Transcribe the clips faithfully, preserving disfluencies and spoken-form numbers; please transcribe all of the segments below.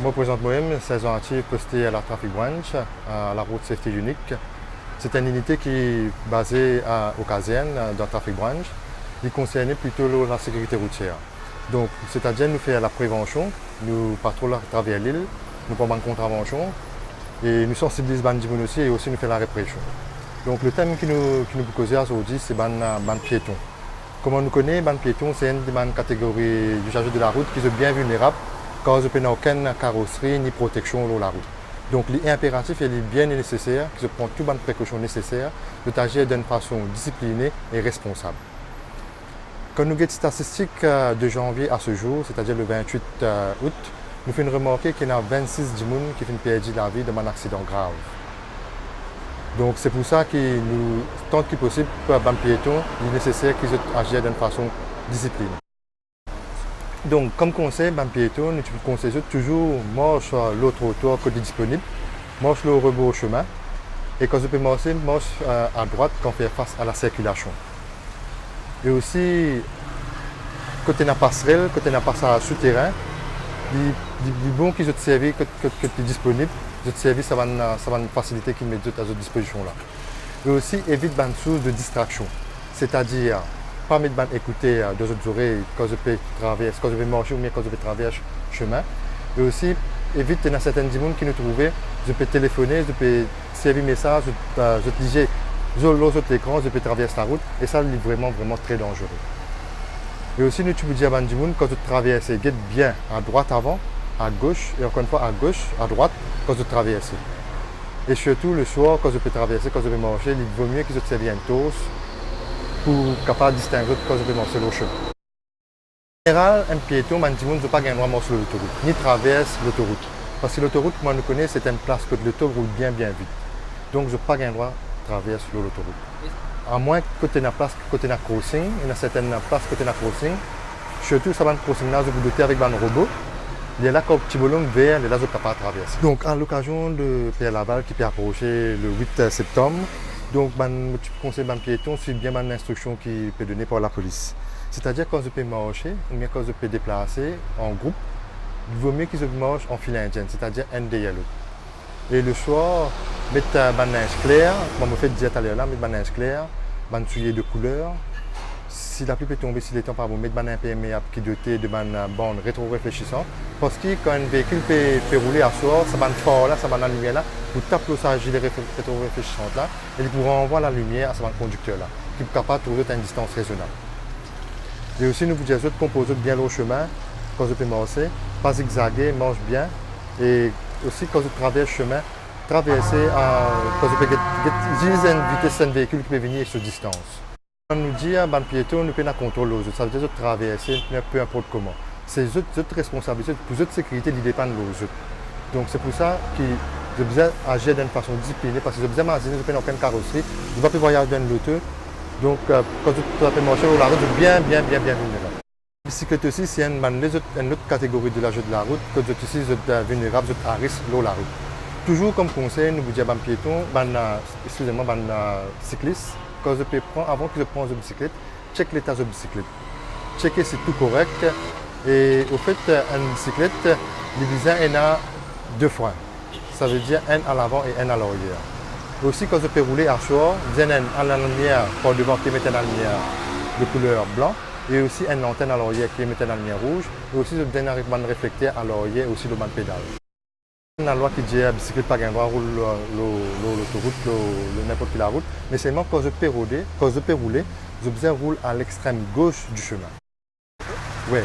Mo prezant mwa mem, Sergent Arthur, poste a la Traffic Branch, a la Road Safety Unit. Se enn inite ki baze a, o kazern, dan Traffic Branch. Li konserne plito lor lasekirite routier. Donk, setadir nou fer laprevansion, nou patrol atraver lil, nou pran bann kontravansion, e nou sansibiliz bann dimoun osi, e osi nou fer larepresion. Donk, letem ki nou, ki nou pou koze azordi, se bann, bann pieton. Kouma nou kone, bann pieton se enn de bann kategori zizaze de larout ki zot bien vilnerab, kar zot pena okenn karosri ni proteksion lor larout. Donk, li inperatif e li bien neseser ki zot pran tou bann prekosion neseser, zot azir dan enn fason disipline e responsab. Kan nou get statistik, eh, de zanvie a se zour, setadir le vintwit, eh, out, nou finn remarke ki ena vennsis dimoun ki finn perdi lavi dan bann aksidan grav. Donk, se pou sa ki nou, tan ki posib, bann pieton, li neseser ki zot azir dan enn fason disipline. Donk, kom konsey, bann pieton, nou ti pou konsey zot touzour mars, eh, lor trotwar kot li disponib, mars lor rebor sime, e kan zot pe marse, mars, eh, adrwat kan fer fas a lasirkilasion. E osi, kot ena pasrel, kot ena pasaz souterin, li, li, li bon ki zot servi kot, kot, kot li disponib, zot servi sa bann, sa bann fasilite ki met zot a zot dispozision la. E osi, evit bann sours de distraksion. Setadir, pa met bann ekoter dan zot zorey kan zot pe travers, kan zot pe marse oubien kan zot pe travers sime. E osi, evit, ena sertin dimoun ki nou trouve, zot pe telefone, zot pe servi mesaz, zot, eh, zot lizie, zot lor zot lekran, zot pe travers larout, e sa, li vreman, vreman tre danzere. E osi, nou ti pou dir bann dimoun, kan zot traverse, get bien adrwat avan, agos, e ankor enn fwa agos, adrwat, kan zot traverse. E sirtou leswar, kan zot pe traverse, kan zot pe marse, li vomie ki zot servi enn tors pou kapav disteng zot kan zot pe marse lor sime. An zeneral, enn pieton, bann dimoun, zot pa gagn drwa mars lor lotorout, ni travers lotorout. Parski lotorout, kouma nou kone, se enn plas kot loto roul bien, bien vit. Donk, zot pa gagn drwa travers lor lotorout. Amwin kot ena plas, kot ena crossing, ena sertin plas kot ena crossing, sirtou sa bann crossing la, zot pou dote avek bann robo. Lerla kan ti bolonm ver, lerla zot kapav traverse. Donk, a lokazion de Pierre Laval ki pe aprose le wit septanm, donk, bann, mo ti pou konsey bann pieton, swiv bien bann instriksion ki pe done par lapolis. Setadir, kan zot pe marse, oubien kan zot pe deplase an group, vomie ki zot mars an fil indienn, setadir enn deryer lot. E leswar, met, eh, bann linz kler, kouma mo fek dir taler la, met bann linz kler, bann soulie de kouler. Si lapli pe tonbe, si letan pa bon, met bann inpermeab ki dote de bann, eh, bann retroreflesisan. Parski kan enn veikil pe, pe roule aswar, sa bann far la, sa bann lalimier la, pou tap lor sa zile re-, retroreflesisant la, e li pou ranvwa lalimier a sa bann kondikter la, ki pou kapav trouv zot a enn distans rezonab. E osi, nou pou dir zot, konpoz zot bien lor sime, kan zot pe marse, pa zigzage, mars bien, e osi, kan zot travers sime, traverse, eh, kan zot pe get, get, zis enn vites enn veikil ki pe vini e so distans. Kan nou dir bann pieton, nou pena kontrol lor zot, savedir zot traverse, pe inport kouma. Se zot, zot responsabilite, pou zot sekirite, li depann lor zot. Donk, se pou sa ki zot bizin azir dan enn fason disipline, parski zot bizin mazine, zot pena okenn karosri, zot pa pe vwayaz dan enn loto. Donk, eh, kan zot pe marse lor larout, zot bien, bien, bien, bien vilnerab. Bisiklet osi, se enn bann lezot, enn lot kategori de zizaze de larout, kot zot osi, zot, eh, vilnerab, zot arisk lor larout. Touzour kom konsey, nou pou dir bann pieton, bann, eh, eskize mwa, bann, eh, siklis, kan zot pe pran, avan ki zot pran zot bisiklet, chek leta zot bisiklet. Cheke si tou korek. E, ofet, enn bisiklet, li bizin ena de frin. Savedir enn alavan e enn alaryer. Osi, kan zot pe roule aswar, bizin enn, enn lalimier par devan ki met enn lalimier de kouler blan, e osi enn lantenn alaryer ki met enn lalimier rouz, e osi zot bizin ena bann reflekter alaryer osi lor bann pedal. Lalwa ki dir bisiklet pa gagn drwa roul lor, lor, lor lotorout, lor, lor ninport ki larout, me selman kan zot pe rode, kan zot pe roule, zot bizin roul a lextrem gos di sime. Wi.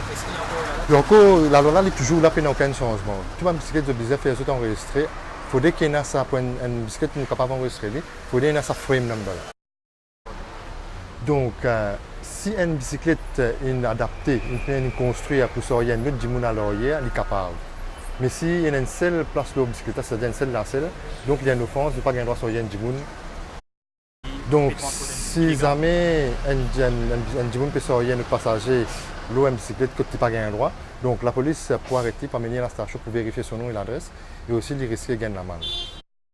Donk, lalwa la, li touzour la, pena okenn sanzman. Tou bann bisiklet, zot bizin fer zot anrezistre. Fode ki ena sa, pou enn, enn bisiklet, nou kapav anrezistre li, fode ena sa frame number la. Donk, eh, si enn bisiklet, eh, inn adapte, inn, inn konstrir pou sarye enn lot dimoun alaryer, li kapav. Me si ena enn sel plas lor bisiklet la, setadir enn sel lasel, donk li enn ofans, li pa gagn drwa sarye enn dimoun. Donk, si zame enn, enn, enn, enn dimoun pe sarye enn lot pasaze lor enn bisiklet kot li pa gagn drwa, donk lapolis pou aret li, pou amenn li a lastasion pou verifie so nom e ladres, e osi li riske gagn lamann.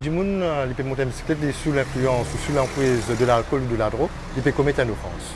Dimoun, eh, li pe mont enn bisiklet, li sou linflians ou sou lanpriz de lalkol ou de ladrog, li pe komet enn ofans.